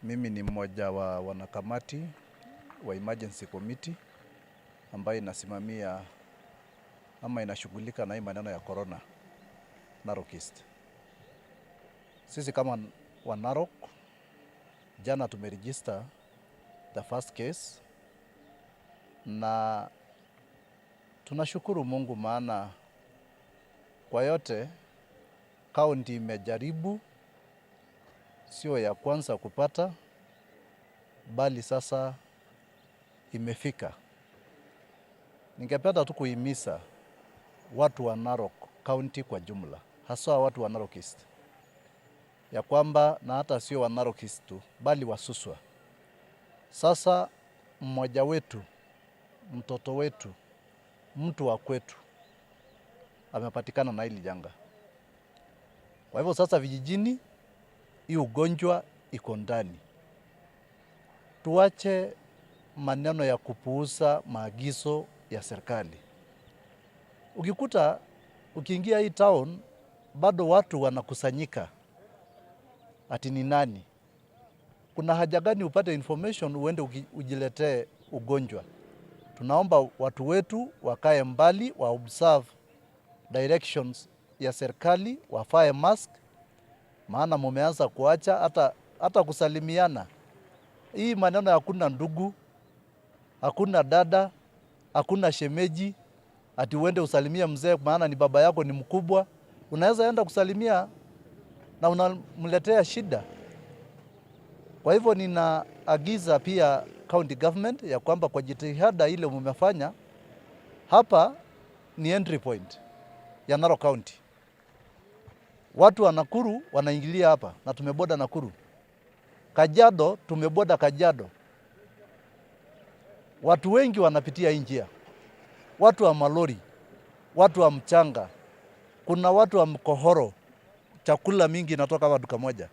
Mimi ni mmoja wa wanakamati wa emergency committee ambayo inasimamia ama inashughulika na hii maneno ya corona Narok East. Sisi kama wa Narok jana tumeregister the first case na tunashukuru Mungu, maana kwa yote kaunti imejaribu, sio ya kwanza kupata, bali sasa imefika. Ningependa tu kuhimiza watu wa Narok County kwa jumla, haswa watu wa Narok East, ya kwamba na hata sio wa Narok East tu, bali wa Suswa. Sasa mmoja wetu, mtoto wetu, mtu wa kwetu amepatikana na hili janga. Kwa hivyo sasa vijijini hii ugonjwa iko ndani. Tuache maneno ya kupuuza maagizo ya serikali. Ukikuta ukiingia hii town bado watu wanakusanyika ati ni nani? Kuna haja gani upate information uende ujiletee ugonjwa? Tunaomba watu wetu wakae mbali, wa observe directions ya serikali, wavae mask, maana mumeanza kuacha hata kusalimiana. Hii maneno hakuna ndugu, hakuna dada, hakuna shemeji, ati uende usalimie mzee maana ni baba yako ni mkubwa. Unaweza enda kusalimia na unamletea shida. Kwa hivyo ninaagiza pia county government ya kwamba kwa jitihada ile mumefanya hapa, ni entry point ya Narok County. Watu wa Nakuru wanaingilia hapa na tumeboda Nakuru. Kajiado tumeboda Kajiado. Watu wengi wanapitia hii njia, watu wa malori, watu wa mchanga, kuna watu wa mkohoro, chakula mingi inatoka hapa duka moja,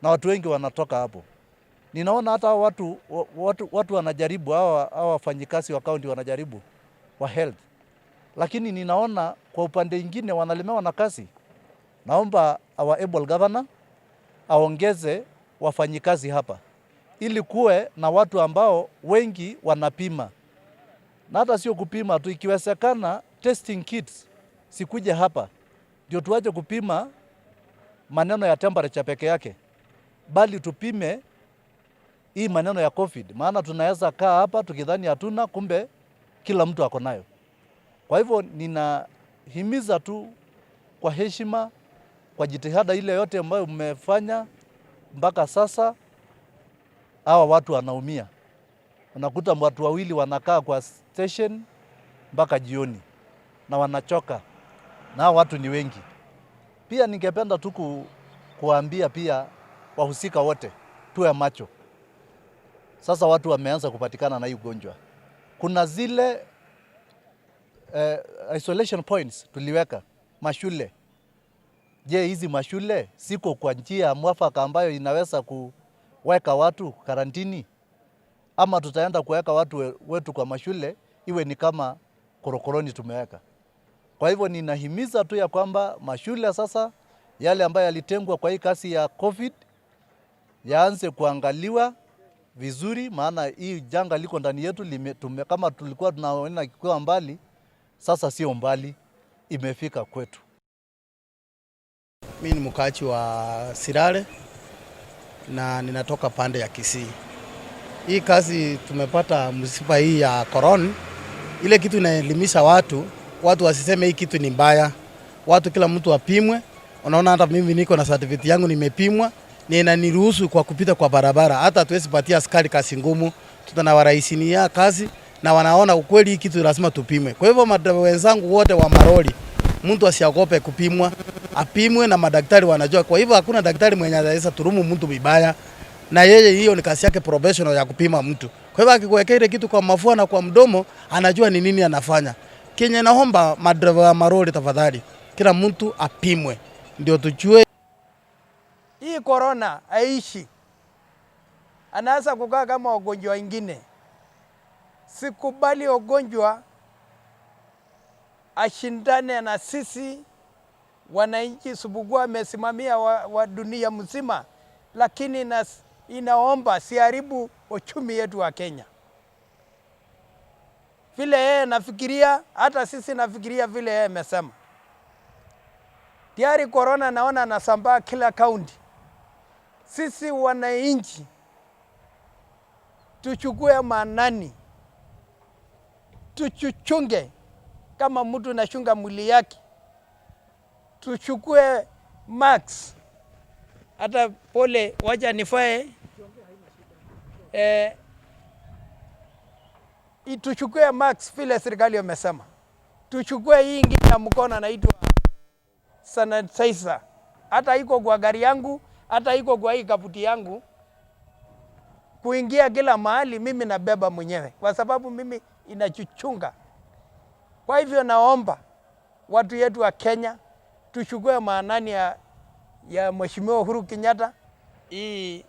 na watu wengi wanatoka hapo. Ninaona hata watu wanajaribu, hawa wafanyikazi wa kaunti wanajaribu wa health, lakini ninaona kwa upande ingine wanalemewa na kazi. Naomba our able governor aongeze wafanyikazi hapa ili kuwe na watu ambao wengi wanapima, na hata sio kupima tu, ikiwezekana testing kits sikuje hapa, ndio tuache kupima maneno ya temperature peke yake, bali tupime hii maneno ya COVID, maana tunaweza kaa hapa tukidhani hatuna, kumbe kila mtu ako nayo. Kwa hivyo ninahimiza tu kwa heshima, kwa jitihada ile yote ambayo mmefanya mpaka sasa, hawa watu wanaumia. Unakuta watu wawili wanakaa kwa station mpaka jioni na wanachoka, na hawa watu ni wengi. Pia ningependa tu kuambia pia wahusika wote tuwe macho. Sasa watu wameanza kupatikana na hii ugonjwa. Kuna zile isolation points tuliweka mashule. Je, hizi mashule siko kwa njia mwafaka ambayo inaweza kuweka watu karantini, ama tutaenda kuweka watu wetu kwa mashule iwe ni kama korokoroni tumeweka? Kwa hivyo ninahimiza tu ya kwamba mashule sasa yale ambayo yalitengwa kwa hii kasi ya COVID yaanze kuangaliwa vizuri, maana hii janga liko ndani yetu kama tulikuwa tunaona ikiwa mbali, sasa sio mbali, imefika kwetu. Mimi ni mkaaji wa Sirare na ninatoka pande ya Kisii. Hii kazi tumepata msiba hii ya corona, ile kitu inaelimisha watu, watu wasiseme hii kitu ni mbaya. Watu kila mtu apimwe. Unaona hata mimi niko na certificate yangu nimepimwa, ni inaniruhusu kwa kupita kwa barabara. Hata hatuwezi patia askari kazi ngumu, tutanawarahisishia kazi na wanaona ukweli hii kitu lazima tupimwe. Kwa hivyo madereva wenzangu wote wa maroli, mtu asiogope kupimwa, apimwe na madaktari wanajua. Kwa hivyo hakuna daktari mwenye anaweza turumu mtu vibaya, na yeye hiyo ni kazi yake professional ya kupima mtu. Kwa hivyo akikuwekea ile kitu kwa mafua na kwa mdomo, anajua ni nini anafanya. Kenye naomba madereva wa maroli, tafadhali, kila mtu apimwe ndio tujue. Hii corona haishi, anaanza kukaa kama wagonjwa wengine. Sikubali ugonjwa ashindane na sisi wananchi. Subugua amesimamia wa dunia mzima, lakini Inaomba siharibu uchumi yetu wa Kenya. Vile yeye nafikiria, hata sisi nafikiria vile yeye amesema. Tayari korona naona nasambaa kila kaunti. Sisi wananchi tuchukue maanani, tuchuchunge kama mtu nachunga mwili yake, tuchukue mask. Hata pole, wacha nifae tuchukue mask vile serikali imesema, tuchukue hii ingine ya mkono naitwa sanitizer, hata iko kwa gari yangu, hata iko kwa hii kaputi yangu, kuingia kila mahali mimi nabeba mwenyewe, kwa sababu mimi inachuchunga. Kwa hivyo naomba watu yetu wa Kenya tuchukue maanani ya Mheshimiwa Uhuru Kenyatta. Hii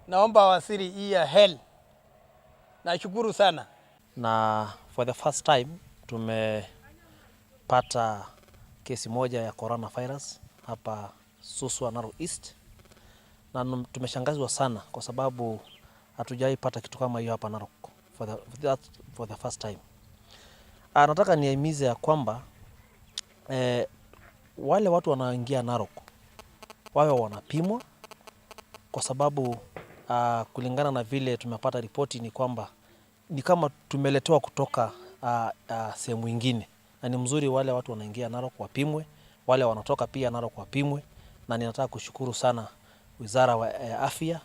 naomba waziri hii ya health, nashukuru sana. Na for the first time tumepata kesi moja ya coronavirus hapa Suswa Narok East, na tumeshangazwa sana kwa sababu hatujawahi pata kitu kama hiyo hapa Narok for the first time. Nataka nihimize ya kwamba wale watu wanaoingia Narok wawe wanapimwa kwa sababu kulingana na vile tumepata ripoti ni kwamba ni kama tumeletewa kutoka sehemu ingine, na ni mzuri wale watu wanaingia Narok wapimwe, wale wanatoka pia Narok wapimwe. Na ninataka kushukuru sana Wizara ya Afya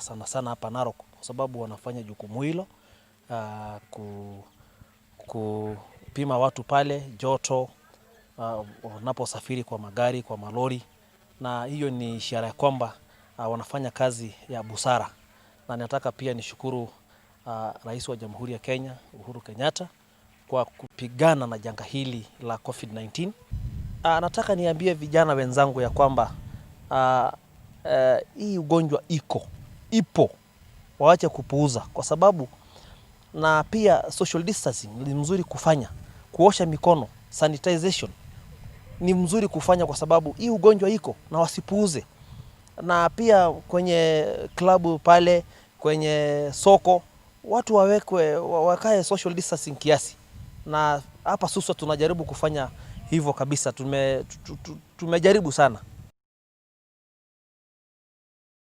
sana sana hapa Narok kwa sababu wanafanya jukumu hilo kupima watu pale joto wanaposafiri kwa magari, kwa malori, na hiyo ni ishara ya kwamba wanafanya kazi ya busara. Na nataka pia nishukuru Rais wa Jamhuri ya Kenya Uhuru Kenyatta kwa kupigana na janga hili la COVID-19. Nataka niambie vijana wenzangu ya kwamba hii ugonjwa ipo, waache kupuuza kwa sababu, na pia social distancing ni mzuri kufanya, kuosha mikono, sanitization ni mzuri kufanya kwa sababu hii ugonjwa iko na wasipuuze. Na pia kwenye klabu pale, kwenye soko watu wawekwe, wakae social distancing kiasi, na hapa Suswa tunajaribu kufanya hivyo kabisa. Tumejaribu sana.